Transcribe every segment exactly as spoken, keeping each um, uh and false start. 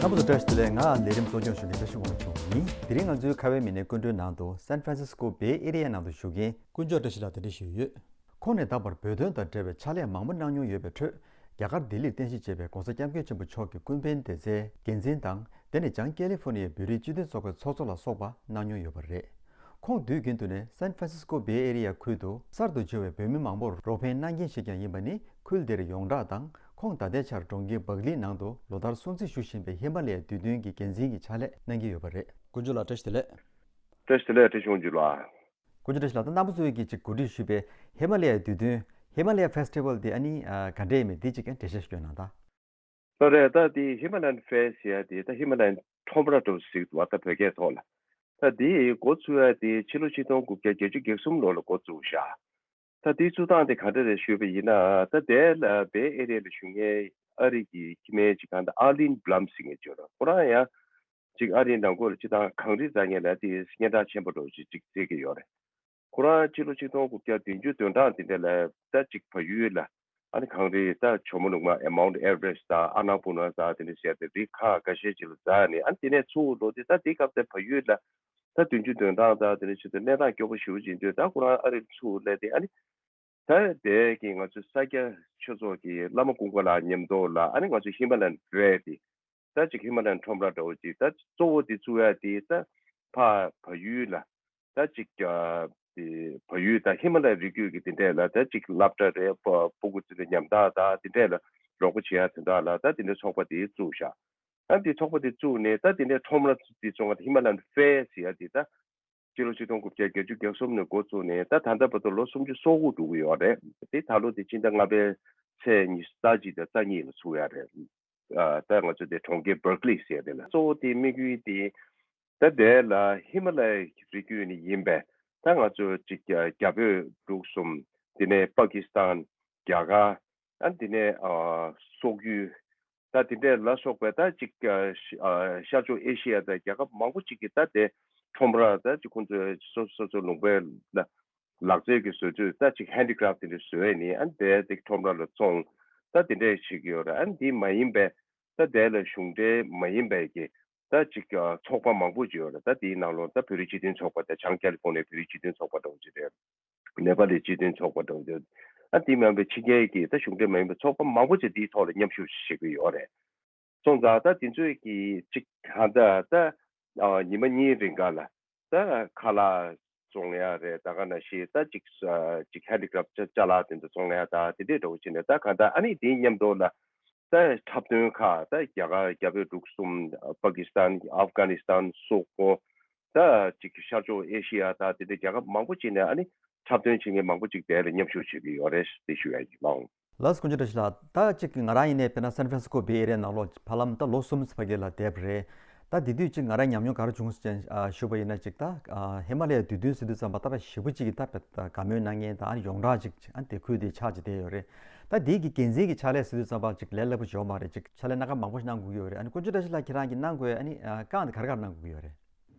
རྣམ་པ་ཚོ་བཀྲ་ཤིས་བདེ་ལེགས། ང་ལས་རིམ་གཙོ་སྐྱོང་ཞུ་མཁན་བཀྲ་ཤིས་དབང་ཕྱུག་ཡིན། དེ་རིང་ང་ཚོའི་ཁ་བའི་མི་སྣའི་སྐུ་མགྲོན་ནང་དུ་San Francisco Bay Area ནང་དུ་བཞུགས་མཁན་དཀོན་མཆོག་བཀྲ་ཤིས་ལགས་གདན་འདྲེན་ཞུས་ཡོད། ཁོང་ནས་ད་བར་བོད་དོན་དང་འབྲེལ་བའི་ཕྱག་ལས་མང་པོ་གནང་མྱོང་ཡོད་པའི་ཁྲོད། རྒྱ་གར་ལྡི་ལིར་རྟེན་གཞི་བྱས་པའི་༧གོང་ས་༧སྐྱབས་མགོན་ཆེན་པོ་མཆོག་གི་ཀུན་ཕན་སྡེ་ཚན་འགན་འཛིན་དང་། དེ་ནས་བྱང་ཀེ་ལི་ཧྥོ་ནི་ཡའི་བོད་རིགས་སྤྱི་མཐུན་ཚོགས་པའི་ཚོགས་གཙོ་ལ་སོགས་པ་གནང་མྱོང་ཡོད་པ་རེད། ཁོང་དུས་རྒྱུན་དུ་ནས་San Francisco Bay Area ཁུལ་དུ་གསར་དུ་བྱུང་བའི་བོད་མི་མང་པོར་རོགས་ཕན་གནང་མཁན་ཞིག་ཀྱང་ཡིན་པ་ནི། ཁུལ་དེར་ཡོངས་གྲགས་དང་། ཁོང་ད་ལྟའི་ཆར་གྲོང་ཁྱེར་སྦག་ལིའི་ནང་དུ་ལོ་ལྟར་སྲུང་བརྩི་ཞུ་བཞིན་པའི་ཧི་མ་ལ་ཡའི་དུས་སྟོན་གྱི་འགན་འཛིན་གྱི་ཕྱག་ལས་གནང་གི་ཡོད་པ་རེད། དཀོན་མཆོག་ལགས་བཀྲ་ཤིས་བདེ་ལེགས། བཀྲ་ཤིས་བདེ་ལེགས། བཀྲ་ཤིས་དབང་ཕྱུག་ལགས། དཀོན་མཆོག་བཀྲ་ཤིས་ལགས། ད་རྣམ་པ་ཚོས་ཀྱིས་ཅིག་གོ་སྒྲིག་ཞུས་པའི་ཧི་མ་ལ་ཡའི་དུས་སྟོན། ཧི་མ་ལ་ཡ་ཕེ་སི་ཊི་ཝལ་དེ་ཨ་ནི་ཨ་ག་འདྲས་ཡིན་མིན་དེ་ཅིག་འགྲེལ་བཤད་ཞུ་གནང་དང་། ལགས་རེད། ད་དེ་ཧི་མ་ལ་ཡན་ཕེ་སི་ཟེར་ཡ་དེ་ད་ཧི་མ་ལ་ཡན་ཁྲོམ་ར་འདྲ་བོ་ཞིག་འདུག་བ། ད་བོད་སྐད་ཐོག་ལ། ད་དེ་འགོ་ཚུགས་ཡ་དེ་ཕྱི་ལོ་ཆིག་སྟོང་དགུ་བརྒྱ་བརྒྱད་ཅུ་གྱ་གསུམ་ལོ་ལ་འགོ་བཙུགས་ཤག་ད་དེའི་བཙུགས་སྟངས་དེ་ག་འདྲ་རེད་ཞུས་པ་ཡིན་ན། ད་དེ་ལ་བེ་ཨེ་རི་ཡ་ལ་བཞུགས་མཁན་ཨ་རི་གི་ཁྱིམ་མི་ཅིག་གང་ལྟར་ཨར་ལིན་བྷ་ལམ་ཟེར་མཁན་ཅིག་ཡོད་རེད། ཁོ་རང་ཡང་ཅིག་ཨ་རིའི་ནང་ཁུལ་ལ་སྤྱིར་བཏང་གངས་རི་འཛེག་མཁན་ལ་དེ་སྙན་གྲགས་ཆེན་པོ་འདྲ་བོ་ཅིག་ཅིག་བརྩི་གི་ཡོད་རེད། ཁོ་རང་ཕྱི་ལོ་ཆིག་སྟོང་དགུ་བརྒྱ་བདུན་ཅུ་དོན་གྲངས་དེ་འདྲ་ལ་ད་ཅིག་བལ་ཡུལ་ལ་ཨ་ནི་གངས་རི་ད་ཇོ་མོ་ནུབ་མ་ཨེ་མའུན་ཨེ་ཝ་རེ་སི་ད་ཨ་ན་པུར་ན་ད་དེ་འདྲ་ཟེར་ཏེ་རི་ཁག་འགའ་ཤས་ཅིག་ལ་འཛེགས་ནས། ཨ་ནི་དེ་ནས་ཚུར་ལོག་སྟེ་ད་དེའི་སྐབས་དེ་བལ་ཡུལ་ལ་ད་བདུན་ཅུ་དོན་གྲངས་ད་དེ་འདྲ་བྱེད་དུས་གནས་སྟངས་སྐྱོ་པོ་ཞེ་པོ་ཅིག་ཡིན་དུས། ད་ཁོ་རང་ཨ་རི་ལ་ཚུར་སླེབས་ཏེ་ཨ་ནི་ད་དེ་གི་ང་ཚོའི་ས་སྐྱ་ཆོས་ཚོགས་ཀྱི་བླ་མ་ཀུན་དགའ་ལགས་མཉམ་དུ་ལ་ཨ་ནི་ང་ཚོའི་ཧི་མ་ལ་ཡན་བེ་དེ་ད་ཅིག་ཧི་མ་ལ་ཡན་ཁྲོམ་ར་འདྲ་བོ་ཅིག་ད་གཙོ་བོ་དེ་བཙུགས་ཡ་དེ་ད་ཕ་བལ་ཡུལ་ལ་ད་ཅིག་ཨ་དེ་བལ་ཡུལ་ད་ཧི་མ་ལ་ཡ་རི་རྒྱུད་ཀྱི་དེ་འདྲས་ལ་ད་ཅིག་སློབ་གྲྭ་རེད། ཕྲུ་གུ་ཚོ་ལ་ཉམ་ཐག་ད་དེ་འདྲས་ལ་རོགས་པ་བྱེད་ཡ་དེ་འདྲ་ལ་ད་དེ་འདྲས་ཚོགས་པ་དེ་བཙུགས་ཤག་ཨ་དེ་ཚོགས་པ་དེ་བཙུགས་ནས་ད་དེ་འདྲས་ཁྲོམ་ར་དེ་བཙུགས་ང་ད་ཧི་མ་ལ་ཡན་ཕེ་སི་ཟེར་ཡ་དེ་ད་སྤྱི་ལོ་ཆིག་སྟོང་དགུ་བརྒྱ་བརྒྱད་ཅུ་གྱ་གསུམ་ནས་འགོ་བཙུགས་ནས་ད་ད་ལྟ་བར་དུ་ལོ་སུམ་ཅུ་སོ་དགུ་འགྲོ་གི་ཡོད་རེད། དེ་ད་ལོ་དེ་ཕྱི་ཟླ་ལྔ་པའི་ཚེས་ཉི་ཤུ་རྩ་གཅིག་དང་རྩ་གཉིས་ལ་ཚུགས་ཡ་རེད། ཨ་ད་ང་ཚོ་དེ་གྲོང་ཁྱེར་སྦར་ཀི་ལི་ཟེར་ཡ་དེ་ལ། གཙོ་བོ་དེ་དམིགས་ཡུལ་དེ་ད་དེ་ལ་ཧི་མ་ལ་ཡའི་རི་རྒྱུད་ནས་ཡིན་པའི་ད་ང་ཚོ་ཅིག་རྒྱ་བོད་འབྲུག་གསུམ། དེ་ནས་པ་ཀི་སི་ཐན། རྒྱ་གར། ཨ་དེ་ནས་ཨ་སོག་ཡུལ། ད་དེ་འདྲས་ལ་སོགས་པའི་ད་ཅིག་ཨ་ཤར་ཕྱོགས་ཨེ་ཤི་ཡ་དང་རྒྱལ་ཁབ་མང་པོ་ཅིག་གི་ད་དེ་ཁྲོམ་ར་ད་ཅིག་ཁོང་ཚོས་སོ་སོ་སོ་ལུང་པའི་ལ་ལག་རྩལ་གྱི་བཟོ་བཅོས་ད་ཅིག་ཧན་ཌི་ཀ་རབ་དེ་འདྲས་བཟོས་ནས་ཨ་དེ་དེ་ཁྲོམ་ར་ལ་བཙོང་། ད་དེ་འདྲས་བྱེད་ཀྱི་ཡོད་རེད། ཨ་འདི་མ་ཡིན་པའི་ད་དེ་ལ་གཞུང་འབྲེལ་མ་ཡིན་པའི་གི་ད་ཅིག་ཨ་ཚོགས་པ་མང་པོ་ཅིག་ཡོད་རེད། ད་དེའི་ནང་ལོགས་ད་བོད་རིགས་སྤྱི་མཐུན་ཚོགས་པ་དང་བྱང་ཀེ་ལི་ཧྥོ་ནི་ཡའི་བོད་རིགས་སྤྱི་མཐུན་ཚོགས་པ་འདྲ་བོ་ཅིག་རེད། ནེ་པ་ལི་སྤྱི་མཐུན་ཚོགས་པ་འདྲ་བོ་ཅིག་ཨ་དེ་མིན་པའི་ཕྱི་རྒྱལ་གྱི་ད་གཞུང་འབྲེལ་མ་ཡིན་པའི་ཚོགས་པ་མང་པོ་ཅིག་དེའི་ཐོག་ལ་མཉམ་ཞུགས་བྱེད་ཀྱི་ཡོད་རེད། སོང་ཙང་ད་དེ་ཚོས་ཀྱིས་ཅིག་གང་ལྟར་ད་ཨ་ཉི་མ་གཉིས་རིང་ག་ལ་ད་ཁ་ལག་བཙོང་ཡ་རེད། ད་ག་ནང་བཞིན་ད་ཅིག་ཨ་ཅིག་ཧན་ཌི་ཀ་རབ་ཅ་ཅ་ལག་དེ་ཚོ་བཙོང་ཡ་ད་དེ་འདྲས་འདྲ་བོ་བྱས་ནས། ད་གང་ལྟར་ཨ་ནི་དེའི་མཉམ་དུ་ལ་ད་འཁྲབ་སྟོན་ཁག་ད་རྒྱ་གར་རྒྱ་བོད་འབྲུག་གསུམ། པ་ཀི་སི་ཐན། ཨབ་གྷ་ནི་སི་ཐན། སོག་པོ། ད་ཅིག་ཤར་ཕྱོགས་ཨེ་ཤི་ཡ་ད་དེ་འདྲ་རྒྱལ་ཁབ་མང་པོ་ཅིག་ནས་ཨ་ནི་འཁྲབ་སྟོན་བྱེད་མཁན་མང་པོ་ཅིག་དེ་ལ་མཉམ་ཞུགས་བྱེད་ཀྱི་ཡོད་རེད་ཟེར་ཞུ་ཡ་ཡིན་ལགས། ལགས་སོ། དཀོན་མཆོག་བཀྲ་ཤིས་ལགས། ད་ཅིག་ང་རང་ཡིན་ནའི་དཔེར་ན་San Francisco Bay Area ནང་ལོགས་ཧ་ལམ་ད་ལོ་གསུམ་ཕ་གི་ལ་བསྡད་པ་རེད། ད་དེ་དུས་ཅིག་ང་རང་ཉམས་མྱོང་ག་རེ་བྱུང་ཟེར་ཞུས་པ་ཡིན་ན། ཅིག་ད་ཧི་མ་ལ་ཡའི་དུས་སྟོན་ཟེར་དུས་ཙམ་པ་ད་ཞེ་པོ་ཅིག་གི་ད་དགའ་མོས་གནང་མཁན་ད་ཨ་ནི་ཡོངས་གྲགས་ཅིག་ཨ་ནི་དེ་ཁུལ་དེ་ཆགས་ཀྱི་བསྡད་ཡོད་རེད། ད་དེ་གི་འགན་འཛིན་གྱི་ཕྱག་ལས་ཟེར་དུས་ཙམ་པ་ཅིག་ལས་སླ་པོ་ཞིག་ཡོད་མ་རེད། ཅིག་ཕྱག་ལས་སྣ་ཁ་མང་པོ་ཞིག་གནང་དགོས་ཀྱི་ཡོད་རེད། ཨ་ནི་དཀོན་མཆོག་བཀྲ་ཤིས་ལགས་ཁྱེད་རང་གིས་གནང་དགོས་ཨ་ནི་རྐང་དེ་ག་རེ་ག་རེ་གནང་དགོས་ཀྱི་ཡོད་རེད།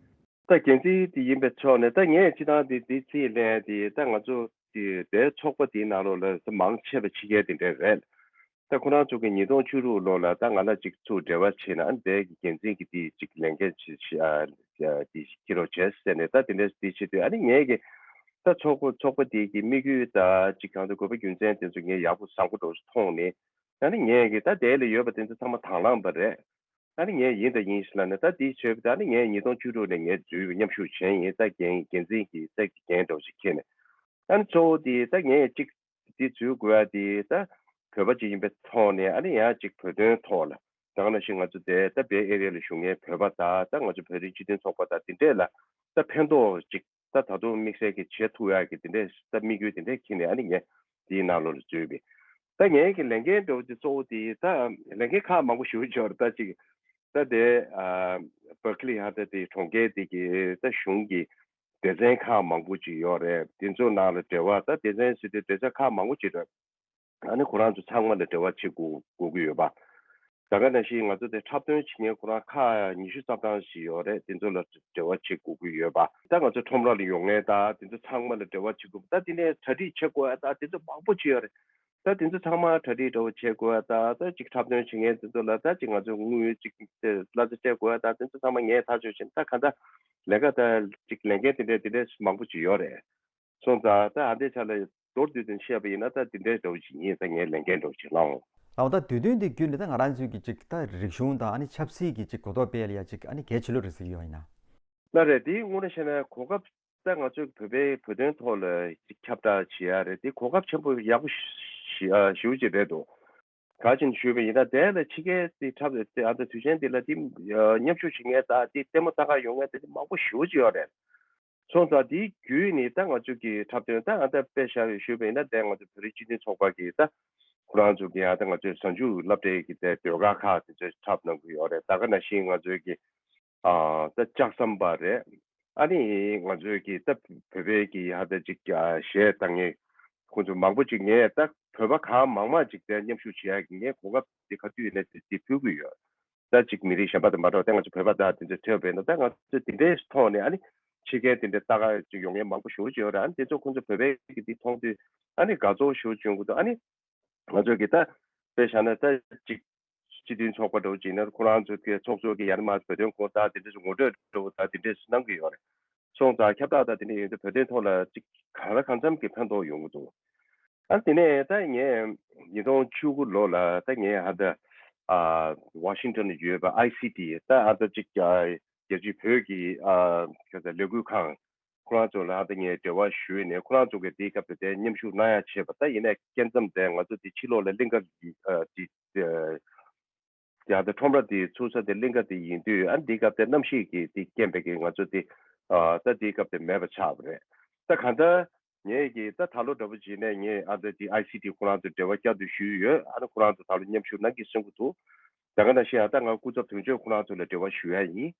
ད་འགན་འཛིན་དེ་ཡིན་པའི་ཕྱོགས་ནས་ད་ངས་སྤྱིར་བཏང་དེ་དེ་རྩིས་ལེན་དེ་ད་ང་ཚོ་དེ་དེའི་ཚོགས་པ་དེའི་ནང་ལོགས་ལ་ད་མང་ཆེ་བ་ཕྱི་རྒྱལ་དེ་འདྲ་རེད། ད་ཁོ་རང་ཚོ་གི་ཉིས་སྟོང་བཅུ་དྲུག་ལོ་ལ་ད་ང་ལ་ཅིག་ཚུར་འབྲེལ་བ་བྱས་ན་ཨ་ནི་དེ་གི་འགན་འཛིན་གྱི་དེ་ཅིག་ལས་འགན་ཅིག་ཨ་དེ་ཁྱེད་རང་བྱས་ཟེར་ནས། ད་དེ་འདྲ་དེ་བྱེད་དུས་ཨ་ནི་ངས་གི་ད་ཚོགས་པ་ཚོགས་པ་དེ་གི་དམིགས་ཡུལ་ད་ཅིག་གང་དུ་དགོས་པ་རྒྱུ་མཚན་དེ་ཚོ་ངས་ཡག་པོ་བཟང་པོ་འདྲ་བོ་ཞིག་མཐོང་ནས། ཨ་ནི་ངས་གི་ད་དེ་ལ་ཡོད་པ་དེ་ཚོ་ཚང་མ་དང་བླངས་པ་རེད། ཨ་ནི་ངས་ཡིན་དང་ཡིན་ཞེས་ལབ་ནས་ད་དེའི་ཆེད་དུ་ཨ་ནི་ངས་ཉིས་སྟོང་བཅུ་དྲུག་ནས་ངས་འཛུལ་མཉམ་ཞུགས་བྱས་ཡིན། ད་འགན་འགན་འཛིན་གྱི་ད་འགན་འདྲ་བོ་ཞིག་འཁྱེར་ནས། ཨ་ནི་གཙོ་བོ་དེ་ད་ངས་གཅིག་དེ་འཛུལ་དགོས་ཡ་དེ་ད་བོད་པ་ཅིག་ཡིན་པའི་ཐོག་ནས་ཨ་ནི་ཡང་གཅིག་བོད་དོན་ཐོག་ལ་ད་ག་ནང་བཞིན་ང་ཚོ་དེ་ད་བེ་ཨེ་རི་ཡ་ལ་བཞུགས་མཁན་བོད་པ་དང་ད་ང་ཚོ་བོད་རིགས་སྤྱི་མཐུན་ཚོགས་པ་དང་དེ་འདྲས་ལ་ད་ཕན་ཐོགས་ཅིག་ད་ད་དུང་དམིགས་བསལ་གྱི་བྱེད་ཐུབ་ཡག་གི་དེ་འདྲས་ད་དམིགས་ཡུལ་དེ་འདྲས་འཁྱེར་ནས་ཨ་ནི་ངས་དེའི་ནང་ལོགས་ལ་འཛུལ་བས། ད་ངའི་གི་ལས་འགན་འདྲ་བོ་དེ་གཙོ་བོ་དེ་ད་ལས་འགན་ཁག་མང་པོ་ཞེ་པོ་ཅིག་ཡོད་རེད། ད་ཅིག་ད་དེ་ཨ་སྦར་ཀི་ལི་ཧ་ད་དེ་གྲོང་ཁྱེར་དེ་གི་ད་གཞུང་གི་སྡེ་ཚན་ཁག་མང་པོ་ཅིག་ཡོད་རེད། དེ་ཚོ་ནང་ལ་འབྲེལ་བ་ད་སྡེ་ཚན་ཟེར་དུས་སྡེ་ཚན་ཁག་མང་པོ་ཅིག་རེད། ཨ་ནི་ཁོ་རང་ཚོ་ཚང་མ་ལ་འབྲེལ་བ་བྱེད་དགོས་དགོས་ཀྱི་ཡོད་པ། ད་ག་ནང་བཞིན་ང་ཚོ་དེ་འཁྲབ་སྟོན་བྱེད་མཁན་ཁོ་རང་ཁག་ཉི་ཤུ་རྩ་གྲངས་ཤིག་ཡོད་རེད། དེ་ཚོ་ལ་འབྲེལ་བ་བྱེད་དགོས་ཀྱི་ཡོད་པ། ད་ང་ཚོ་ཁྲོམ་ར་ལ་ཡོང་མཁན་དང་དེ་ཚོ་ཚང་མ་ལ་འབྲེལ་བ་བྱེད་དགོས་པ། ད་དེ་ནས་གྲ་སྒྲིག་བྱེད་དགོས་ཡ་ད་དེ་ཚོ་མང་པོ་ཅིག་ཡོད་རེད། ད་དེ་ཚོ་ཚང་མ་གྲ་སྒྲིག་འདྲ་བོ་བྱེད་དགོས་ད། ད་ཅིག་འཁྲབ་སྟོན་བྱེད་མཁན་དེ་ཚོ་ལ་ད་ཅིག་ང་ཚོས་དངུལ་ཅིག་དེ་གླ་ཆ་སྤྲད་དགོས་ད། དེ་ཚོ་ཚང་མ་ངས་ཐག་གཅོད་བྱས་ད་ག་ད་ལས་ཀ་ད་ཅིག་ལས་འགན་དེ་འདྲ་དེ་འདྲ་མང་པོ་ཅིག་ཡོད་རེད། སོང་ཙང་ད་ཨ་འདྲའི་ཆ་ལ་མདོར་བསྡུས་ཏེ་བཤད་པ་ཡིན་ན་ད་དེ་འདྲའི་འདྲ་བོ་ཅིག་ཡིན་ད། ངའི་ལས་འགན་འདྲ་བོ་ཅིག་ལའང་། ལའང་ད་དུས་སྟོན་དེ་བརྒྱུད་ནས་ད་ང་རང་ཚོའི་གི་ཅིག་ད་རིག་གཞུང་དང་ཨ་ནི་ཆབ་སྲིད་ཀྱི་ཅིག་གོ་རྟོགས་སྤེལ་ཡ་ཅིག་ཨ་ནི་གལ་ཆེ་ལོས་རེད་ཟེར་གྱི་ཡོད་ཡིན་ན། ལགས་རེད། དེའི་དངོས་གནས་བཤད་ན་གོ་སྐབས་ད་ང་ཚོས་བོད་པའི་བོད་དོན་ཐོག་ལ་ཅིག་ཁྱབ་བསྒྲགས་བྱེད་ཡ་རེད། དེ་གོ་སྐབས་ཆེན་པོ་ཡག་པོ་ཞེ་པོ་ཅིག་རེད་འདུག་ག་ཅིག་ཞུས་པ་ཡིན་ན་དེ་ལ་ཕྱི་རྒྱལ་དེ་འཁྲབ་དེ་ཨ་ད་དུས་ཆེན་དེ་ལ་དེ་མཉམ་ཞུགས་བྱེད་མཁན་ད་དེ་ལྟད་མོ་ལྟ་ག་ཡོང་མཁན་དེ་མང་པོ་ཞེ་པོ་ཅིག་ཡོད་རེད། སོང་ཙང་དེའི་བརྒྱུད་ནས་ད་ང་ཚོ་གི་འཁྲབ་སྟོན་ད་ང་ད་དཔེ་བཞག་ཞུས་པ་ཡིན་ན་དེ་ང་ཚོ་བོད་རིགས་སྤྱི་མཐུན་ཚོགས་པ་གི་ད་ཁོ་རང་ཚོ་གི་ཡང་ད་ང་ཚོའི་གཟའ་མཇུག་སློབ་གྲྭའི་གི་དེ་ཟློས་གར་ཁག་དེ་ཚོ་འཁྲབ་གནང་གི་ཡོད་རེད། ད་ག་ནང་བཞིན་ང་ཚོའི་གི་ཨ་ད་ལྕགས་ཟམ་པ་རེད། ཨ་ནི་ང་ཚོའི་གི་ད་བོད་པའི་གི་ཡང་ད་ཅིག་གཞས་བཏང་མཁན་ཁོང་ཚོ་མང་པོ་ཅིག་ངས་ད་བོད་པ་གང་མང་མང་ཅིག་དེ་མཉམ་ཞུགས་བྱེད་ཡག་གི་ངས་གོ་སྐབས་དེ་ག་དུས་ཡིན་ན་དེ་དེ་ཕུལ་གི་ཡོད། ད་ཅིག་མི་རིགས་གཞན་པ་དང་མ་འདྲ་བ་ད་ང་ཚོ་བོད་པ་དང་དེ་ཚོ་ཐོས་པས་ན་ད་ང་ཚོ་དེ་འདྲའི་ཐོག་ནས་ཨ་ནི་ཕྱི་རྒྱལ་དེ་འདྲའི་ལྟ་ག་ཅིག་ཡོང་མཁན་མང་པོ་ཞེ་པོ་ཅིག་ཡོད་རེད། ཨ་ནི་དེ་ཚོ་ཁོང་ཚོ་བོད་པའི་གི་དེ་མཐོང་དུས་ཨ་ནི་དགའ་ཚོར་ཞེ་པོ་ཅིག་ཡོང་གི་འདུག་ཨ་ནི་ང་ཚོ་གི་ད་དཔེ་བཞག་ན་ད་ཅིག་སྤྱི་མཐུན་ཚོགས་པ་འདྲ་བོ་ཅིག་ཡིན་ན་ཁོ་རང་ཚོ་གི་ཚོགས་གཙོ་གི་ཡར་མར་བོད་དོན་སྐོར་ད་དེ་འདྲ་ཞིག་ངོ་སྤྲོད་འདྲ་བོ་ད་དེ་འདྲ་ཞིག་གནང་གི་ཡོད་རེད། སོང་ཙང་ཁྱབ་བསྒྲགས་ད་དེ་འདྲ་ཡོད་དུས་བོད་དོན་ཐོག་ལ་ཅིག་གང་ལ་གང་འཚམ་གྱི་ཕན་ཐོགས་ཡོང་གི་འདུག་ཨ་དེ་ནས་ད་ངས་ཉིས་སྟོང་བཅུ་དགུ་ལོ་ལ་ད་ངས་ཧ་ད་ཨ་ཝ་ཤིང་ཊོན་ཡོད་པ་ཨའི་སི་ཊི་ད་ཧ་ད་ཅིག་ཨ་རྒྱལ་སྤྱིའི་བོད་ཀྱི་ཨ་ཁ་ས་ལས་འགུལ་ཁང་ཁོ་རང་ཚོ་ལ་ཧ་ད་ངས་འབྲེལ་བ་ཞུས་ནས་ཁོ་རང་ཚོ་གི་དེའི་སྐབས་དེ་དེ་མཉམ་ཞུགས་གནང་ཡ་བྱས་པ། ད་ཡིན་ནའི་སྐབས་མཚམས་དེ་ང་ཚོ་དེ་ཕྱི་ལོགས་ལ་གླིང་ག་ཨ་དེ་ཡང་དེ་ཁྲོམ་ར་དེ་ཚུགས་ས་དེ་གླིང་ག་དེ་ཡིན་དུས་ཨ་འདི་སྐབས་དེ་གནམ་གཤིས་ཀྱི་དེ་རྐྱེན་པས་ཀྱི་ང་ཚོ་དེ་ཨ་ད་དེའི་སྐབས་དེ་མེད་པ་ཆགས་པ་རེད། ད་གང་ལྟར་ངས་ཀྱི་ད་ད་ལོ་འདྲ་པོ་བྱས་ནས་ངས་ཨ་ད་དེ་ཨའི་སི་ཊི་ཁོ་རང་ཚོ་འབྲེལ་བ་བསྐྱར་དུ་ཞུས་ཡོད། ཨ་ནི་ཁོ་རང་ཚོ་ད་ལོ་མཉམ་ཞུགས་གནང་གི་གསུང་གི་འདུག་ད་ག་ནང་བཞིན་ཨ་ད་ང་སྐུ་ཚབ་དོན་གཅོད་ཁོ་རང་ཚོ་ལ་འབྲེལ་བ་ཞུ་ཡ་ཡིན།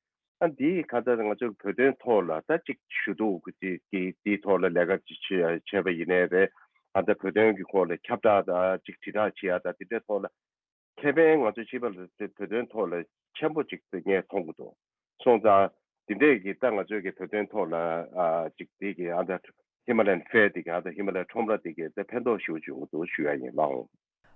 ཨ་འདི་གང་ལྟར་ང་ཚོའི་བོད་དོན་ཐོག་ལ་ད་ཅིག་ཞུ་གཏུག་གི་དེ་དེའི་ཐོག་ལ་ལས་ཀ་ཅིག་བྱེད་བྱས་པ་ཡིན་ནའི་རེད། ཨ་ད་བོད་དོན་གྱི་སྐོར་ལ་ཁྱབ་བསྒྲགས་ད་ཅིག་དྲིལ་བསྒྲགས་བྱེད་ཡ་ད་དེ་འདྲའི་ཐོག་ལ། ཁེ་ཕན་ང་ཚོ་སྤྱི་པ་ལ་བོད་དོན་ཐོག་ལ་ཆེན་པོ་ཅིག་ངས་མཐོང་གི་འདུག་སོང་ཙང་འདི་འདྲས་ཀྱི་ད་ང་ཚོའི་གི་བོད་དོན་ཐོག་ལ་ཨ་ཅིག་འདི་གི་ཨ་ད་ཧི་མ་ལ་ཡན་ཧྥེ་འདི་གི་ཨ་ད་ཧི་མ་ལ་ཡའི་ཁྲོམ་ར་འདི་གི་ད་ཕན་ཐོགས་ཞེ་པོ་ཅིག་ཡོང་གི་འདུག་ཞུ་ཡ་ཡིན་ལགས།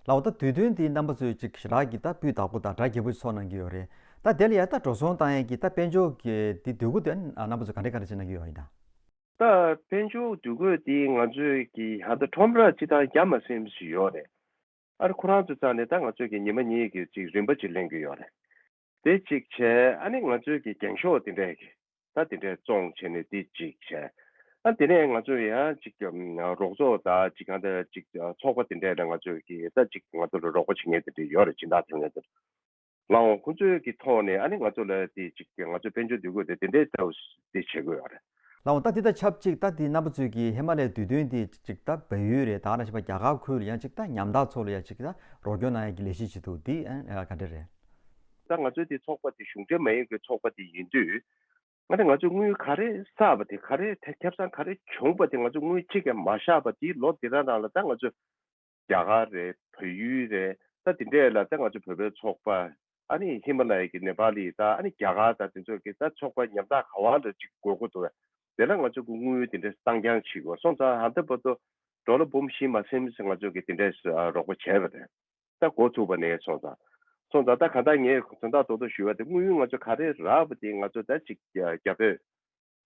ལགས་འོ་ད་དུས་སྟོན་འདི་རྣམ་པ་ཚོས་ཅིག་ཞེ་དྲག་གི་ད་སྤུས་དག་པོ་དང་གྲ་རྒྱས་པོ་ཚོགས་གནང་གི་ཡོད་རེད། ད་དེ་ལ་ཡ་ད་འགྲོ་སོང་བཏང་ཡས་ཀྱི་ད་དཔལ་འབྱོར་གྱི་འདི་འདོད་སྐུལ་དེ་རྣམ་པ་ཚོས་ག་འདྲས་ག་འདྲས་བྱེད་གནང་གི་ཡོད་ཡིན་ད། ད་དཔལ་འབྱོར་འདོད་སྐུལ་དེ་ང་ཚོས་ཀྱི་ཧ་ད་ཁྲོམ་ར་སྤྱི་བཏང་རྒྱ་མ་སེམས་ཞིག་ཡོད་རེད། ཨ་རི་ཁོ་རང་ཚོ་རྩ་ནས་ད་ང་ཚོས་ཀྱི་ཉི་མ་གཉིས་ཀྱི་ཅིག་རིན་པ་ཅིག་ལེན་གྱི་ཡོད་རེད། དེ་གཅིག་བྱས་ཨ་ནི་ང་ཚོས་ཀྱི་རྒྱང་ཤོག་དེ་འདྲས་ཀྱི་ད་དེ་འདྲས་བཙོང་བྱས་ནས་དེ་གཅིག་བྱས། ཨ་དེ་ནས་ང་ཚོས་ཡང་ཅིག་རོགས་ཚོགས་ད་ཅིག་གང་ལྟར་ཅིག་ཚོགས་པ་དེ་འདྲས་ལ་ང་ཚོས་ཀྱི་ད་ཅིག་ང་ཚོ་ལ་རོགས་པ་བྱེད་མཁན་དེ་འདྲས་ཡོད་རེད། སྦྱིན་བདག་ཐོན་མཁན་དེ་འདྲས། ལའང་ཁོང་ཚོའི་གི་ཐོག་ནས་ཨ་ནི་ང་ཚོ་ལ་དེ་ཅིག་ང་ཚོའི་དཔལ་འབྱོར་འདོད་སྐུལ་དེ་དེ་འདྲའི་ལྟ་བུ་དེ་བྱེད་དགོས་ཡོད་རེད། ལའང་ད་དེ་དང་ཆབས་ཅིག་ད་དེ་རྣམ་པ་ཚོས་ཀྱི་ཧི་མ་ལ་ཡའི་དུས་སྟོན་དེ་ཅིག་ད་བལ་ཡུལ་རེད། ད་ག་ནང་བཞིན་པ་རྒྱ་གར་ཁུལ་ལ་ཡང་ཅིག་ད་ཉམ་ཐག་ཚོ་ལ་ཡང་ཅིག་ད་རོགས་སྐྱོར་གནང་ཡ་གི་ལས་གཞི་ཅིག་འདུག་དེ་ཨ་ག་འདྲ་རེད། ད་ང་ཚོའི་དེ་ཚོགས་པ་དེ་གཞུང་འབྲེལ་མ་ཡིན་པའི་ཚོགས་པ་དེ་ཡིན་དུས། ང་ཚོ་དངུལ་ག་རེ་བསགས་པ་དེ་ག་རེ་ཁེ་བཟང་ག་རེ་བྱུང་པ་དེ་ང་ཚོ་དངུལ་གཅིག་ཀྱང་མ་བཞག་པ་དེ་ལོ་འདི་རང་རང་ལ་ད་ང་ཚོ་རྒྱ་གར་རེད། བལ་ཡུལ་རེད། ད་དེ་འདྲས་ལ་ད་ང་ཚོ་བོད་པའི་ཚོགས་པ་ཨ་ནི་ཧི་མ་ལ་ཡའི་གི་ནེ་པ་ལི་ད་ཨ་ནི་རྒྱ་གར་ད་དེ་ཚོ་གི་ད་ཚོགས་པ་ཉམ་ཐག་ག་བ་ལ་ཅིག་དགོས་མཁོ་འདུག་བས། དེ་ལ་ང་ཚོ་གི་དངུལ་དེ་འདྲས་བཏང་རྐྱང་བྱེད་དགོས་སོང་ཙང་ཧ་ད་བར་དུ་ཌོ་ལར་འབུམ་བཞི་མ་ཟིན་ཙམ་ང་ཚོ་གི་དེ་འདྲས་རོགས་པ་བྱས་པ་རེད། ད་འགོ་ཚུགས་པ་ནས་སོང་ཙང་། སོང་ཙང་ད་ག་ད་ངས་དོན་དག་རྡོག་རྡོག་ཞུས་པ་དེ་དངུལ་ང་ཚོ་ག་རེ་རག་པ་དེ་ང་ཚོ་ད་ཅིག་རྒྱ་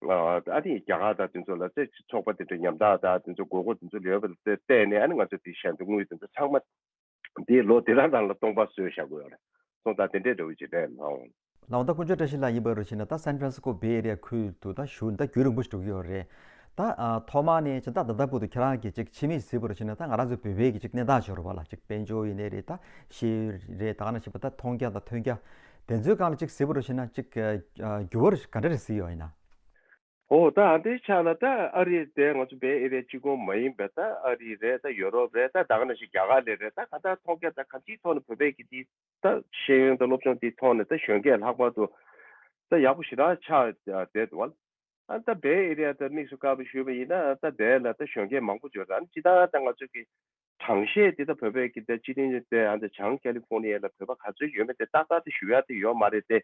བོད་ཨ་ནི་རྒྱ་གར་དང་དེ་ཚོ་ལ་ཚེ་ཚོགས་པ་དེ་འདྲ་ཉམ་ཐག་དང་དེ་ཚོ་དགོས་མཁོ་དེ་ཚོ་ཡོད་པ་དེ་བལྟས་ནས་ཨ་ནི་ང་ཚོ་དེ་གཞན་དུ་དངུལ་དེ་ཚོ་ཚང་མ་དེ་ལོ་དེ་རང་རང་ལ་སྟོང་པ་བཟོས་བཞག་དགོས་ཡོད་རེད། སོང་ཙང་དེ་འདྲའི་འདྲ་བོ་ཅིག་རེད་ལགས། ལགས་འོང་ད་དཀོན་མཆོག་བཀྲ་ཤིས་ལགས་ཡིན་པ་རུ་ཕྱིན་ན་ད་སན་ཧྥ་རན་སི་ཀོ་བེ་ཨེ་རི་ཡ་ཁུལ་དུ་ད་བཞུགས་ད་རྒྱུན་རིང་པོ་ཞིག་འགྲོ་གི་ཡོད་རེད། ད་ཨ་ཐོག་མ་ནས་ཅིག་ད་ད་ལྟ་བར་དུ་ཁྱེད་རང་གིས་ཅིག་ཕྱི་མིག་གཟིགས་པ་རུ་ཕྱིན་ན་ད་ང་རང་ཚོའི་བོད་པའི་གི་ཅིག་གནས་སྟངས་ཤོར་བ་ལ་ཅིག་དཔལ་འབྱོར་ཡིན་ནའི་རེད། ད་ཤེས་ཡོན་རེད། ད་ག་ནང་བཞིན་པ་ད་མཐོང་རྒྱ་དང་ཐོས་རྒྱ་དེ་ཚོའི་སྒང་ལ་ཅིག་གཟིགས་པ་རུ་ཕྱིན་ན་ཅིག་ཨ་འགྱུར་བ་ག་འདྲ་རེ་གཟིགས་ཡོད་ཡིན་ན། ཨོ་ད་ཨ་འདྲའི་ཆ་ལ་ད་ཨ་རི་དེ་ང་ཚོ་བེ་ཨེ་རི་ཡ་གཅིག་པོ་མ་ཡིན་པའི་ད་ཨ་རི་རེད། ད་ཡོ་རོབ་རེད། ད་ད་ག་ནང་བཞིན་རྒྱ་གར་ལ་རེད། ད་ག་ད་མཐོང་རྒྱ་ད་གང་ཅིའི་ཐོག་ནས་བོད་པའི་གི་དེ་ད་ཤེས་ཡོན་དང་སློབ་སྦྱོང་དེའི་ཐོག་ནས་ད་གཞོན་སྐྱེས་ལྷག་པར་དུ་ད་ཡག་པོ་ཞེ་དྲག་ཆགས་བསྡད་འདུག་བ། ཨ་ད་བེ་ཨེ་རི་ཡ་ད་དམིགས་སུ་བཀར་བ་ཞུས་པ་ཡིན་ན་ད་དེ་ལ་ད་གཞོན་སྐྱེས་མང་པོ་ཡོད་རེད། ཨ་ནི་སྤྱིར་བཏང་ད་ང་ཚོ་གི་གྲངས་བཤད་དེ་ད་བོད་པའི་གི་ད་སྤྱི་དོན་དེ་ཨ་ད་བྱང་ཀེ་ལི་ཧྥོ་ནི་ཡ་ལ་བོད་པ་ག་ཚོད་ཡོད་མེད་དེ་ཏག་ཏག་དེ་ཞུ་ཡ་དེ་ཡོད་མ་རེད་དེ།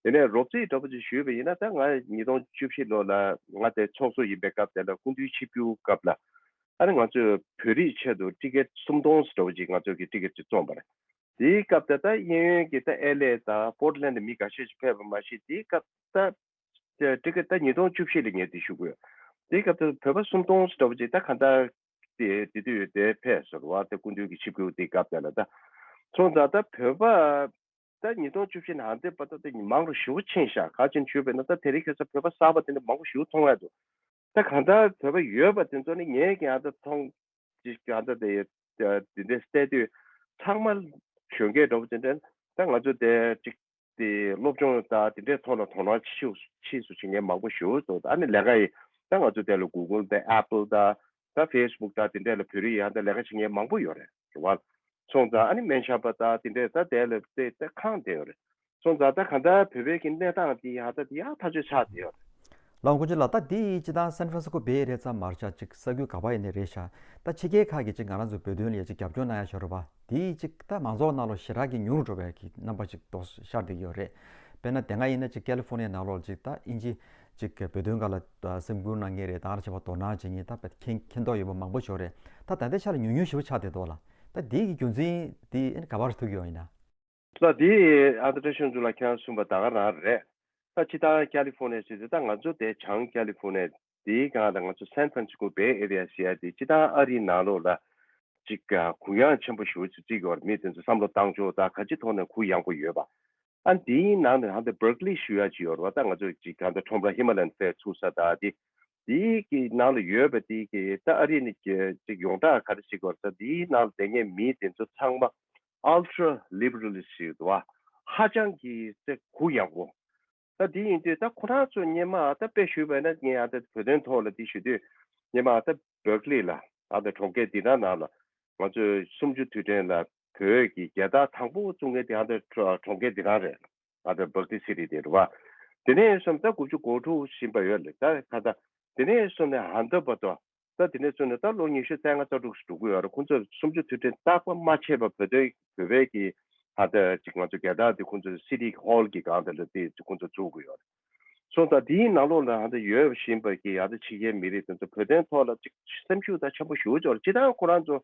དེ་ནས་རོབ་ཙམ་འདྲ་པོ་ཅིག་ཞུས་པ་ཡིན་ན་ད་ང་ཉིས་སྟོང་བཅུ་བཞི་ལོ་ལ་ང་དེ་ཚོགས་གཙོ་ཡིན་པའི་སྐབས་དེ་ལ་སྐུ་མདུན་ཆིབས་བསྒྱུར་སྐབས་ལ། ཨ་ནི་ང་ཚོས་བོད་རིགས་ཆེད་དུ་ཊི་ཀེ་ཊི་སུམ་སྟོང་ཙམ་འདྲ་བོ་ཅིག་ང་ཚོ་གི་ཊི་ཀེ་ཊི་ཅིག་བཙོངས་པ་རེད། དེའི་སྐབས་དེ་ད་གཡས་གཡོན་གྱི་ད་ཨེལ་ཨེ་དང་པོར་ཊི་ལེན་ཌི་མི་འགའ་ཤས་ཤིག་ཕེབས་པ་མ་གཞི། དེའི་སྐབས་ད་ཊི་ཀེ་ཊི་ད་ཉིས་སྟོང་བཅུ་བཞི་ལ་ངས་དེ་ཞུ་གི་ཡོད། དེའི་སྐབས་དེ་བོད་པ་སུམ་སྟོང་ཙམ་འདྲ་བོ་ཅིག་ད་གང་ལྟར་དེ་དེ་དུས་དེ་ཕེབས་སོང་བ། དེ་སྐུ་མདུན་གྱི་ཆིབས་བསྒྱུར་དེའི་སྐབས་དེ་ལ། ད་སོང་ཙང་ད་བོད་པ་ད་ཉིས་སྟོང་བཅུ་བཞི་ནང་དེ་བར་དུ་དེ་མང་རུ་ཞེ་པོ་ཕྱིན་ཤག་ག་ཅིག་ཞུས་པས་ན། ད་དེ་རིང་ཁ་སང་བོད་པ་གསར་པ་དེ་འདྲ་མང་པོ་ཞེ་པོ་མཐོང་ཡ་འདུག་ད་གང་ལྟར་བོད་པ་ཡོད་པ་དེ་ཚོ་ནི་ངས་ཀྱང་ད་མཐོང་ཅིག་གང་ལྟར་དེ་དེ་འདྲ་བལྟས་དུས་ཚང་མ་གཞོན་སྐྱེས་འདྲ་བོ་དེ་འདྲ། ད་ང་ཚོ་དེ་ཅིག་དེ་སློབ་སྦྱོང་དང་དེ་འདྲའི་ཐོག་ལ་དོ་སྣང་ཆེ་ཆེ་སུ་བྱེད་མཁན་མང་པོ་ཞེ་པོ་འདུག་ཨ་ནི་ལས་ཀ་ཡི་ད་ང་ཚོ་དེ་ལ་གུ་གུལ་དང་ཨེ་པལ་དང་ད་ཕེ་སི་བུག་དང་དེ་འདྲ་ལ་བོད་རིགས་ཡང་ད་ལས་ཀ་བྱེད་མཁན་མང་པོ་ཡོད་རེད། རེད་བ། སོང་ཙང་ཨ་ནི་སྨན་ཞབས་པ་དང་དེ་འདྲས་ད་དེ་ལ་དེ་ད་ཁེངས་བསྡད་ཡོད་རེད། སོང་ཙང་ད་གང་ལྟར་བོད་པའི་གི་གནས་སྟངས་དེ་ཡང་ད་དེ་ཡག་ཐག་ཆོད་ཆགས་བསྡད་ཡོད་རེད། ལགས་དཀོན་མཆོག་ལགས། ད་དེ་ཡི་སྤྱི་བཏང་སན་ཧྥ་རན་སི་སྐོ་བེ་ཨེ་རི་ཡ་ཙམ་མ་རེད་ཤག་ཅིག་ས་ཁུལ་ག་པ་ཡིན་ནའི་རེད་ཤག་ད་ཕྱི་རྒྱལ་ཁག་གིས་ཅིག་ང་རང་ཚོའི་བོད་དོན་ལ་ཡ་ཅིག་རྒྱབ་སྐྱོར་གནང་ཡ་ཞོར་བ་དེ་ཡི་ཅིག་ད་མང་ཚོགས་ནང་ལོགས་ཞེ་དྲག་གི་ཉུང་རུ་འགྲོ་བའི་གི་རྣམ་པ་ཅིག་རྟོགས་ཤར་བསྡད་ཀྱི་ཡོད་རེད། དཔེར་ན་དེ་སྔ་ཡིན་ན་ཅིག་ཀ་ལི་ཧྥོ་ནི་ཡ་ནང་ལོགས་ཅིག་ད་དབྱིན་ཇི་ཅིག་བོད་དོན་སྒང་ལ་སེམས་ཁུར་གནང་མཁན་རེད། དེ་ག་ནང་བཞིན་པ་དོ་སྣང་བྱེད་མཁན་ད་དཔེ་མཁྱེན་མཁྱེན་རྟོགས་ཡོད་པ་མང་པོ་ཞིག་ཡོད་རེད། ད་ད་ལྟའི་ཆ་ལ་ཉུང་ཉུང་ཞེ་པོ་ཆགས་བསྡད་འདུག་ལགས། ད་དེ་གི་རྒྱུ་མཚན་དེ་ཨ་ནི་ག་པར་ཐུག་ཡོད་ཡིན་ན། ད་དེ་ཨ་ད་བཀྲ་ཤིས་ལྷུན་གྲུབ་ལགས་ཁྱེད་རང་གསུངས་པ་ད་ག་རང་རེད། ད་སྤྱིར་བཏང་ཀ་ལི་ཧྥོ་ནི་ཡ་ཟེར་དུས་ད་ང་ཚོ་དེ་བྱང་ཀ་ལི་ཧྥོ་ནི་ཡ་དེའི་སྒང་ལ་ང་ཚོ་སན་ཧྥ་རན་སི་སྐོ་བེ་ཨེ་རི་ཡ་ཟེར་ཡ་དེ་སྤྱིར་བཏང་ཨ་རིའི་ནང་ལོགས་ལ་ཅིག་གུ་ཡངས་ཆེན་པོ་ཞེ་པོ་ཅིག་བརྩི་གི་ཡོད་རེད། མི་དེ་ཚོ་བསམ་བློ་བཏང་ཕྱོགས་ད་ག་ཅི་ཐོག་ནས་གུ་ཡངས་པོ་ཡོད་པ། ཨ་འདིའི་ནང་ནས་ཧ་ད་བར་ཀ་ལི་ཞུ་ཡ་ཅིག་ཡོད་རེད་བ། ད་ང་ཚོ་ཅིག་གང་ལྟར་ཁྲོམ་ར་ཧི་མ་ལ་ཡན་ཕེ་ཚུགས་ས་ད་དེ་དེའི་གི་ནང་ལ་ཡོད་པ་དེའི་གི་ད་ཨ་རི་ནས་ཀྱི་ཅིག་ཡོངས་གྲགས་ག་རེ་ཞིག་གོ་ས་དེའི་ནང་ལ་བསྡད་མཁན་མི་དེ་ཚོ་ཚང་མ་ultra liberalist་ཞིག་འདུག་བ། ཧ་ཅང་གི་ཅིག་གུ་ཡངས་པོ། ད་དེ་ཡིན་དུས་ད་ཁོ་རང་ཚོ་སྔོན་མ་ད་དཔེ་ཞུས་པ་ན་ངས་ཨ་ད་བོད་དོན་ཐོག་ལ་དེ་ཞུ་དུས་སྔོན་མ་ད་བར་ཀ་ལི་ལ་ཨ་ད་གྲོང་ཁྱེར་འདི་རང་ནང་ལ་ང་ཚོས་གསུམ་བཅུ་དུས་དྲན་ལ་བོད་ཀྱི་རྒྱལ་དར་དང་པོ་བཙུགས་མཁན་དེ་ཨ་ད་གྲོང་ཁྱེར་འདི་རང་རེད། ཨ་ད་བར་ཀ་ལི་སི་ཊི་དེ་རེད་བ། དེ་ནས་བཟུང་ད་དགུ་བཅུ་གོ་དྲུག་ཕྱིན་པ་ཡོད་ལ་ད་ག་ད་དེ་ནས་བཟུང་ནས་ཧ་ད་བར་དུ་ད་དེ་ནས་བཟུང་ནས་ད་ལོ་ཉི་ཤུ་རྩ་ལྔ་རྩ་དྲུག་ཞིག་འགྲོ་གི་ཡོད་རེད། ཁོང་ཚོས་གསུམ་བཅུ་དུས་དྲན་རྟག་པར་མ་ཆད་པར་བོད་དོན་བོད་པའི་གི་ཧ་ད་ཅིག་ང་ཚོ་རྒྱལ་དར་དེ་ཁོང་ཚོས་སི་ཊི་ཧོལ་གི་སྒང་དེ་ལ་དེ་ཁོང་ཚོས་བཙུགས་གི་ཡོད་རེད། སོང་ཙང་དེའི་ནང་ལོགས་ལ་ཧ་ད་ཡོད་བཞིན་པ་གི་ཧ་ད་ཕྱི་རྒྱལ་མི་རིགས་དེ་ཚོ་བོད་དོན་ཐོག་ལ་ཅིག་སེམས་ཤུགས་ད་ཆེན་པོ་ཞེ་པོ་ཅིག་ཡོད་རེད། སྤྱིར་བཏང་ཁོ་རང་ཚོ་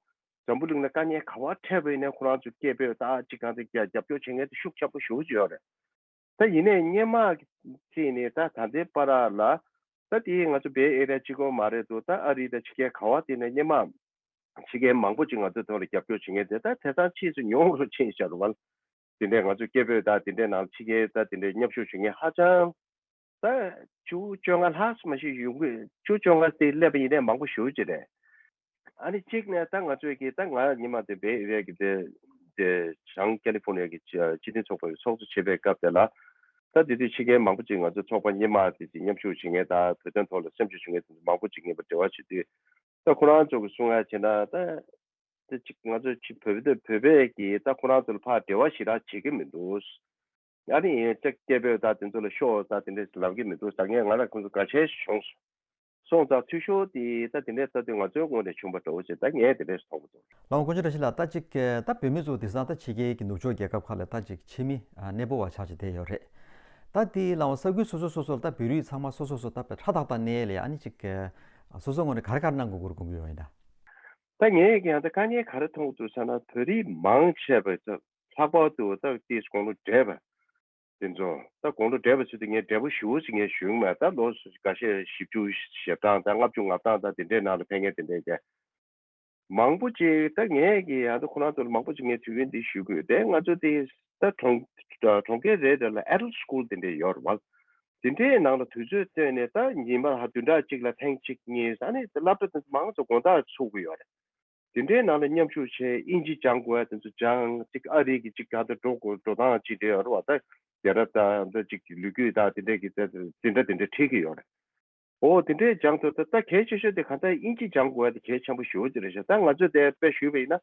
འཛམ་བུ་གླིང་ལ་དཀའ་ངལ་ག་པར་འཕྲད་པ་ཡིན་ནའི་ཁོ་རང་ཚོ་སྐད་འབོད་ད་ཅིག་གང་དེ་རྒྱབ་རྒྱབ་སྐྱོར་བྱེད་མཁན་དེ་ཤུགས་ཆེན་པོ་ཞེ་པོ་ཅིག་ཡོད་རེད། ད་ཡིན་ནའི་སྔོན་མ་ཅིག་ནས་ད་ད་ལྟའི་བར་ལ་ད་དེ་ང་ཚོ་བེ་ཨེ་རི་ཡ་གཅིག་པོ་མ་རེད་འདུག་ད་ཨ་རི་དང་ཕྱི་རྒྱལ་ག་པར་དེ་ནས་སྔོན་མ་ཕྱི་རྒྱལ་མང་པོ་ཅིག་ང་ཚོའི་ཐོག་ལ་རྒྱབ་སྐྱོར་བྱེད་མཁན་དེ་ད་དེང་སང་ཕྱིས་སུ་ཉུང་རུ་ཕྱིན་བཞག་རེད་བ། དེ་འདྲའི་ང་ཚོ་སྐད་འབོད་ད་དེ་འདྲའི་ནང་ཕྱི་རྒྱལ་ད་དེ་འདྲའི་མཉམ་ཞུགས་བྱེད་མཁན་ཧ་ཅང་ད་བཅུ་བཅོ་ལྔ་ལྷག་ཙམ་ཞིག་ཡོང་གི། བཅུ་བཅོ་ལྔ་དེ་སླེབས་པ་ཡིན་ནའི་མང་པོ་ཞེ་པོ་ཅིག་རེད། ཨ་ནི་གཅིག་ནས་ད་ང་ཚོས་ཀྱི་ད་ང་ཉི་མ་དེ་བེ་ཨེ་རི་ཡ་གི་དེ་དེ་བྱང་ཀ་ལི་ཧྥོ་ནི་ཡ་གི་སྤྱི་སྤྱི་མཐུན་ཚོགས་པའི་ཚོགས་གཙོ་བྱེད་པའི་སྐབས་དེ་ལ་ད་དེ་དུས་ཕྱི་རྒྱལ་མང་པོ་ཅིག་ང་ཚོ་ཚོགས་པ་སྔོན་མ་དེ་ཅིག་མཉམ་ཞུགས་བྱེད་མཁན་དང་བོད་དོན་ཐོག་ལ་སེམས་ཤུགས་བྱེད་མཁན་དེ་ཚོ་མང་པོ་ཅིག་ངེས་པར་འབྲེལ་བ་བྱེད་དུས། ད་ཁོ་རང་ཚོ་གི་གསུང་ཡ་བྱས་ན་ད་ད་ཅིག་ང་ཚོ་ཅིག་བོད་པ་བོད་པས་ཀྱི་ད་ཁོ་རང་ཚོ་ལ་ཕར་འབྲེལ་བ་ཞེ་དྲག་བྱེད་ཀྱི་མི་འདུག་ཨ་ནི་ཡིན་ཅིག་སྐད་འབོད་ད་དེ་ཚོ་ལ་ཤོག་ད་དེ་འདྲས་ལབ་ཀྱི་མི་འདུག་ད་ངས་ང་ལ་ཁོ་ཚོ་འགའ་ཤས་བྱུང་སོང་། ད་འཐུས་ཤོར་དེ་ད་དེ་འདྲས་ལྟ་དུས་ང་ཚོའི་ངོས་ནས་བྱུང་བ་འདྲ་བོ་ཅིག་ད་ངས་དེ་འདྲས་མཐོང་གི་འདུག་ལགས་དཀོན་མཆོག་བཀྲ་ཤིས་ལགས། ད་ཅིག་ད་བོད་མི་ཚོ་དེང་སང་ད་ཕྱི་རྒྱལ་གྱི་ནུབ་ཕྱོགས་རྒྱལ་ཁབ་ཁག་ལ་ད་ཅིག་ཕྱི་མི་གནས་སྤོ་བ་ཆགས་བྱས་བསྡད་ཡོད་རེད། ད་དེའི་ལའང་ས་ཁུལ་སོ་སོ་སོ་སོར་ད་བོད་རིགས་ཚང་མ་སོ་སོ་སོ་ད་ཧྲ་ཐག་ཐག་གནས་ལས་ཨ་ནི་ཅིག་སོ་སོ་ངོས་ནས་ག་རེ་ག་རེ་གནང་དགོས་དགོས་ཀྱི་ཡོད་ཡིན་ད། ད་ངས་ཀྱང་ད་དཀའ་ངལ་ག་རེ་མཐོང་གི་འདུག་ཟེར་ན་བོད་རིགས་མང་ཆེ་བ་ད་ལྷག་པར་དུ་ད་ཏིས་དགུང་ལོ་བགྲེས་པ་དེ་ཚོ་ད་དགུང་ལོ་བགྲེས་པ་ཚོ་དེ་ངས་བགྲེས་པོ་ཞེ་པོ་ཞིག་ངས་ཞུ་གི་མེད། ད་ལོ་འགའ་ཤས་བཞི་བཅུ་ཞེ་གྲངས་ད་ལྔ་བཅུ་ང་གྲངས་ད་དེ་འདྲའི་ནང་ལ་ཕེབས་མཁན་དེ་འདྲའི་གས་མང་པོ་ཅིག་ད་ངས་ཀྱི་ཡང་ད་ཁོ་རང་ཚོ་ལ་མང་པོ་ཅིག་ངས་དུས་རྒྱུན་འདི་ཞུ་གི་ཡོད་དེ། ང་ཚོ་དེ་ད་གྲོང་གྲོང་ཁྱེར་རེ་རེ་ལ་adult school་དེ་འདྲ་ཡོད་རེད་བ། དེ་འདྲའི་ནང་ལ་དུས་ཚོད་བཏོན་ནས་ད་ཉི་མ་ལ་བདུན་ཕྲག་གཅིག་ལ་ཐེངས་གཅིག་གཉིས་ཨ་ནི་སློབ་གྲྭ་དེ་ཚོ་མང་ཙམ་དགོང་དག་ཚུགས་ཀྱི་ཡོད་རེད། དེ་འདྲའི་ནང་ལ་མཉམ་ཞུགས་བྱས་དབྱིན་ཇི་སྦྱང་དགོས་ཡ་དེ་ཚོ་སྦྱང་། གཅིག་ཨ་རི་གི་གཅིག་ག་ད་འགྲོ་དགོས་འགྲོ་སྟངས་གཅིག་འདྲ་ཡོད་རེད་བ། ད་རྒྱལ་རབས་དང་ད་གཅིག་ལོ་རྒྱུས་དང་དེ་འདྲའི་གི་ད་དེ་འདྲ་དེ་འདྲ་ཁྲིད་ཀྱི་ཡོད་རེད། ཨོ་དེ་འདྲའི་སྦྱང་ཐུབ། ད་ད་གལ་ཆེ་ཤོས་དེ་གང་ལྟར་དབྱིན་ཇི་སྦྱང་དགོས་ཡ་དེ་གལ་ཆེན་པོ་ཞེ་པོ་ཅིག་རེད་ཤག་ད་ང་ཚོས་དེ་དཔེ་ཞུས་པ་ཡིན་ན།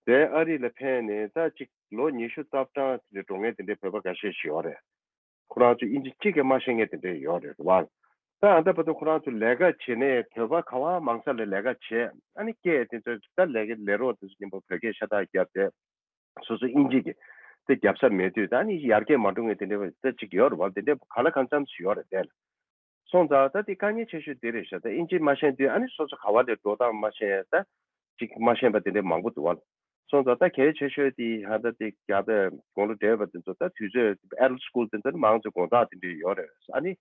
དེ་ཨ་རི་ལ་ཕེབས་ནས་ད་ཅིག་ལོ་ཉི་ཤུ་རྩ་གྲངས་དེ་འདྲ་འགྲོ་མཁན་དེ་འདྲའི་བོད་པ་འགའ་ཤས་ཤིག་ཡོད་རེད། ཁོ་རང་ཚོ་དབྱིན་ཇི་གཅིག་ཀྱང་མ་ཤེས་མཁན་དེ་འདྲ་ཡོད་རེད་བ། ད་ཨ་ད་བར་དུ་ཁོ་རང་ཚོ་ལས་ཀ་བྱེད་ནས་བོད་པ་ག་པར་མང་ས་ལ་ལས་ཀ་བྱས་ཨ་ནི་སྐད་དེ་ཚོ་ད་ལས་ཀ་ལས་རོགས་དེ་ཚོ་མཉམ་པོ་བོད་སྐད་ཤ་སྟག་བརྒྱབ་སྟེ། སོ་སོ་དབྱིན་ཇི་གི་དེ་རྒྱབ་ས་མེད་དུས་ད་ནི་ཡར་རྒྱས་མ་འགྲོ་མཁན་དེ་འདྲ་བ་ད་ཅིག་ཡོད་རེད་བ། དེ་འདྲ་ག་ལ་གང་འཚམ་ཞིག་ཡོད་རེད་དེ་ལ། སོང་ཙང་ད་དེ་དཀའ་ངལ་ཆེ་ཤོས་དེ་རེད་ཤག་ད་དབྱིན་ཇི་མ་ཤེས་དུས་ཨ་ནི་སོ་སོ་ག་བ་ལ་འགྲོ་སྟངས་མ་ཤེས་ད་ཅིག་མ་ཤེས་པ་དེ་འདྲ་མང་པོ་འདུག་བ། སོང་ཙང་ད་གལ་ཆེ་ཤོས་དེ་ཧ་ད་དེ་རྒྱ་ད་དགུང་ལོ་བགྲེས་པ་དེ་ཚོ་ད་དུས་ཚོད་adult school དེ་ཚོ་ནི་མང་ཆེ་དགོང་དག་དེ་འདྲ་ཡོད་རེད། ཨ་ནི་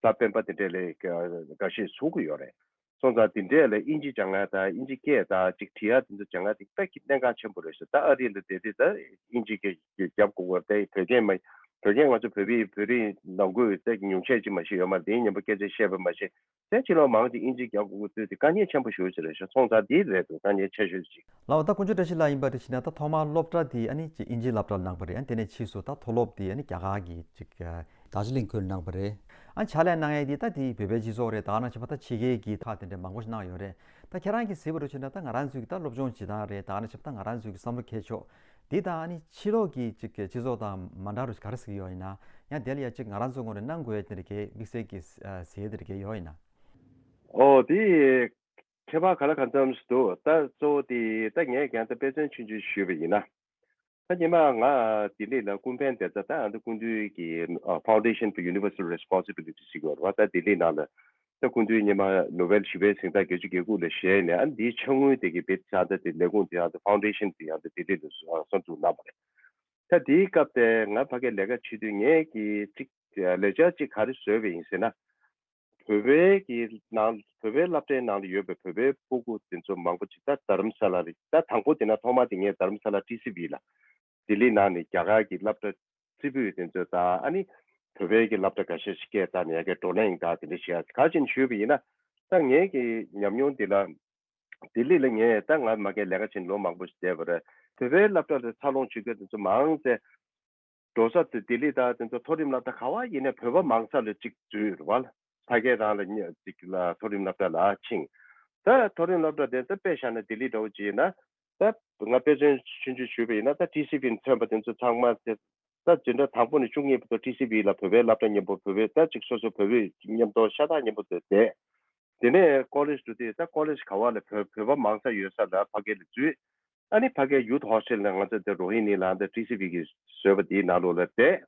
གཟའ་སྤེན་པ་དེ་འདྲ་ལ་འགའ་ཤས་ཚུགས་ཀྱི་ཡོད་རེད། སོང་ཙང་དེ་འདྲས་ལ་དབྱིན་ཇི་སྦྱང་ཡ་དང་དབྱིན་ཇི་སྐད་དང་ཅིག་བྲིས་ཡ་དེ་ཚོ་སྦྱང་ཡ་དེ་དཔེ་གི་གནད་འགག་ཆེན་པོ་རེད་ཤག་ད་ཨ་རི་ལ་བསྡད་དུས་ད་དབྱིན་ཇི་གི་རྒྱབ་དགོས་པ་དེ་བོད་སྐད་མ་བོད་སྐད་ང་ཚོ་བོད་པའི་བོད་རིགས་ནང་ཁུལ་དེ་ཉུང་ཤས་ཅིག་མ་ཤེས་ཡོད་མ་རེད། དེའི་མཉམ་པོ་སྐད་ཆ་བཤད་པ་མ་ཤེས། དེ་ཕྱི་ལོགས་མང་ཅིག་དབྱིན་ཇི་རྒྱབ་དགོས་དུས་དེ་དཀའ་ངལ་ཆེན་པོ་ཞེ་པོ་ཅིག་རེད་ཤག་སོང་ཙང་དེ་རེད་འདུག་དཀའ་ངལ་ཆེ་ཤོས་ཅིག་ལགས་འོ། ད་དཀོན་མཆོག་བཀྲ་ཤིས་ལགས་ཡིན་པ་རེད་ཤག་ན་ད་ཐོག་མར་སློབ་གྲྭ་དེ་ཨ་ནི་ཅིག་དབྱིན་ཇི་སློབ་གྲྭ་ལ་གནང་པ་རེད། ཨ་ནི་དེ་ནས་ཕྱིས་སུ་ད་མཐོ་སློབ་དེ་ཨ་ནི་རྒྱ་གར་གྱི་ཅིག་ཨ་རྡོ་རྗེ་གླིང་ཁུལ་གནང་པ་རེད། ཨ་ཕྱག་ལས་གནང་ཡས་དེ་ད་དེ་བོད་པའི་སྤྱི་ཚོགས་རེད། ད་ག་ནང་བཞིན་པ་ད་ཕྱི་རྒྱལ་གྱི་ཁག་དེ་འདྲ་མང་པོ་ཞིག་གནང་ཡོད་རེད། ད་ཁྱེད་རང་གིས་གཟིགས་པ་རུ་ཕྱིན་ན་ད་ང་རང་ཚོའི་གི་ད་སློབ་སྦྱོང་བྱེད་སྟངས་རེད། ད་ག་ནང་བཞིན་པ་ད་ང་རང་ཚོའི་གི་བསམ་བློ་འཁྱེར་ཕྱོགས་དེ་དང་ཨ་ནི་ཕྱི་ལོགས་ཀྱི་ཅིག་སྤྱི་ཚོགས་དང་མ་འདྲ་རུ་ག་རེ་གཟིགས་ཡོད་ཡིན་ན། ཡང་དེ་ལ་ཡ་ཅིག་ང་རང་ཚོའི་ངོས་ནས་གནང་དགོས་ཡས་དེ་འདྲ་གའི་དམིགས་བསལ་གྱི་ཟས་དེ་འདྲ་གའི་ཡོད་ཡིན་ན། ཨོ་དེ། ཁྱད་པར་ག་ལ་གང་འཚམ་ཞིག་འདུག་ད་གཙོ་བོ་དེ་ད་ངས་ཀྱང་ད་དཔེ་མཚོན་ཆུང་ཆུང་ཞུས་པ་ཡིན་ན། ད་སྔོན་མ་ང་ལྡི་ལི་ལ་ཀུན་ཕན་བདེ་རྩ་ད་ཨ་ད་སྐུ་མདུན་གྱི་ཨ་Foundation for Universal Responsibility ཟེར་གྱི་ཡོད་རེད་བ། ད་ལྡི་ལི་ནང་ལ་ད་སྐུ་མདུན་སྔོན་མ་ནོ་བེལ་ཞི་བའི་གཟེངས་རྟགས་བརྒྱད་ཅུ་གྱ་དགུ་ལ་བཞེས་ནས་ཨ་འདིའི་ཕྱག་དངུལ་དེ་གི་བེད་ཚ་ད་དེ་ལས་ཁུངས་དེ་ཡང་ད་Foundation དེ་ཡང་ད་ལྡི་ལི་ལ་གསར་འཛུགས་གནང་བ་རེད། ད་དེའི་སྐབས་དེ་ང་ཕ་གིར་ལས་ཀ་བྱེད་དུས་ངས་ཀྱི་གཅིག་ལས་འཆར་གཅིག་ག་རེ་བཟོས་པ་ཡིན་ཟེར་ན། བོད་པའི་གི་ནང་བོད་པའི་སློབ་གྲྭའི་ནང་ལ་ཡོད་པའི་བོད་པའི་སྤུ་གུ་དེ་ཚོ་མང་པོ་ཅིག་ད་རྡ་རམ་ས་ལ་རེད། ད་དང་པོ་དེ་ན་ཐོག་མ་དེ་ངས་རྡ་རམ་ས་ལ་ཊི་སི་ཝི་ལ་ལྡི་ལི་ནང་ནས་རྒྱ་གར་གྱི་སློབ་གྲྭ་རྩེ་ཕུད་དེ་ཚོ་དང་ཨ་ནི་བོད་པའི་གི་སློབ་གྲྭ་འགའ་ཤས་ཤིག་སྐད་བཏང་ནས་ཡ་གི་བགྲོ་གླེང་དང་དེ་འདྲ་བྱེད་ཡ་ག་ཅིག་ཞུས་པ་ཡིན་ན། ད་ངས་གི་ཉམས་མྱོང་འདི་ལ་ལྡི་ལི་ལ་ངས་ད་ང་མ་གི་ལས་ཀ་བྱེད་ལོ་མང་པོ་ཞིག་བསྡད་པ་རེད། བོད་པའི་སློབ་གྲྭ་ལ་འཚར་ལོངས་བྱེད་མཁན་དེ་ཚོ་མང་ཚེ། འགྲོ་ས་དེ་ལྡི་ལི་དང་དེ་ཚོ་མཐོ་རིམ་སློབ་གྲྭ་ག་བ་ཡིན་ནའི་བོད་པ་མང་ས་ལ་གཅིག་འཛུལ་རེད་བ། ཕ་གི་རང་ལ་ཉེ་གཅིག་ལ་མཐོ་རིམ་སློབ་གྲྭ་ལ་ཕྱིན། ད་མཐོ་རིམ་སློབ་གྲྭ་དེ་ད་དཔེ་བཞག་ན་ལྡི་ལི་འདྲ་བོ་ཅིག་ཡིན་ན། ད་ང་དཔེ་མཚོན་ཆུང་ཆུང་ཞུས་པ་ཡིན་ན་ད་ཊི་སི་ཝི་མཚོན་པ་དེ་ཚོ་ཚང་མ་དེ་ད་འཛིན་གྲྭ་དང་པོ་ནས་བཅུ་གཉིས་བར་དུ་ཊི་སི་ཝི་ལ་བོད་པའི་སློབ་གྲྭ་མཉམ་པོ་བོད་པའི་ད་གཅིག་སོ་སོ་བོད་པའི་མཉམ་དུ་ཤ་སྟག་མཉམ་པོ་དེ་བསྡད། དེ་ནས་ཀོ་ལེཇ་འགྲོ་དུས་ད་ཀོ་ལེཇ་ག་བ་ལ་བོད་བོད་པ་མང་ས་ཡོད་ས་ལ་ཕ་གི་ལ་འཛུལ། ཨ་ནི་ཕ་གིའི་ཡུཐ་ཧོ་སི་ཊེལ་ནས་ང་ཚོ་དེ་རོ་ཧི་ནི་ལ་འདི་ཊི་སི་ཝི་གིས་བཟོས་པ་དེའི་ནང་ལོགས་ལ་བསྡད།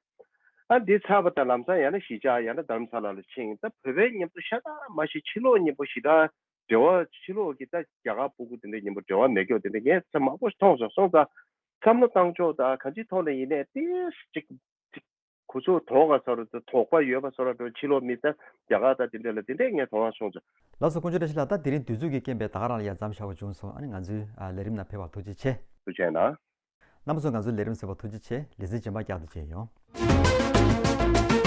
ཨ་འདི་ཚར་བ་དང་ལམ་སང་ཡང་ན་གཞིས་ཆགས་ཡང་ན་རྡ་རམ་ས་ལ་ལ་ཕྱིན། ད་བོད་པའི་མཉམ་དུ་ཤ་སྟག་མ་གཞི་ཕྱི་ལོགས་མཉམ་པོ་ཞེ་དྲག་འབྲེལ་བ་ཕྱི་ལོགས་ཀྱི་ད་རྒྱ་གར་ཕྲུ་གུ་དེ་འདྲའི་མཉམ་པོ་འབྲེལ་བ་མེད་སྐྱོ་དེ་འདྲ་ངས་ཚེ་མང་པོ་ཞིག་མཐོང་སོང་། སོང་ཙང་བསམ་བློ་བཏང་ཕྱོགས་དང་གང་ཅིའི་ཐོག་ནས་ཡིན་ནའི་ཏིས་ཅིག་ཅིག་ཁོ་ཚོ་དོགས་པ་བཟོ་ར་དོགས་པ་ཡོད་པ་བཟོ་ར་འགྲོ། ཕྱི་ལོགས་མི་ད་རྒྱ་གར་དང་དེ་འདྲ་ལ་དེ་འདྲས་ངས་མཐོང་བ་བྱུང་སོང་། ལགས་སོ། དཀོན་མཆོག་བཀྲ་ཤིས་ལགས། ད་དེ་རིང་དུས་ཚོད་ཀྱི་རྐྱེན་པས་ད་ག་རང་ལ་ཡ་མཚམས་བཞག་པ་བྱུང་སོང་། ཨ་ནི་ང་ཚོའི་ཨ་ལས་རིམ་ནང་ཕེབས་པར་ཐུགས་རྗེ་ཆེ། ཐུགས་རྗེ་གནང་། རྣམ་པ་ཚོ་ང་ཚོའི་ལས་རིམ་གསན་པར་ཐུགས་རྗེ་ཆེ། ལེ་ཚན་རྗེས་མ་བསྐྱར་དུ་མཇལ་ཡོང་།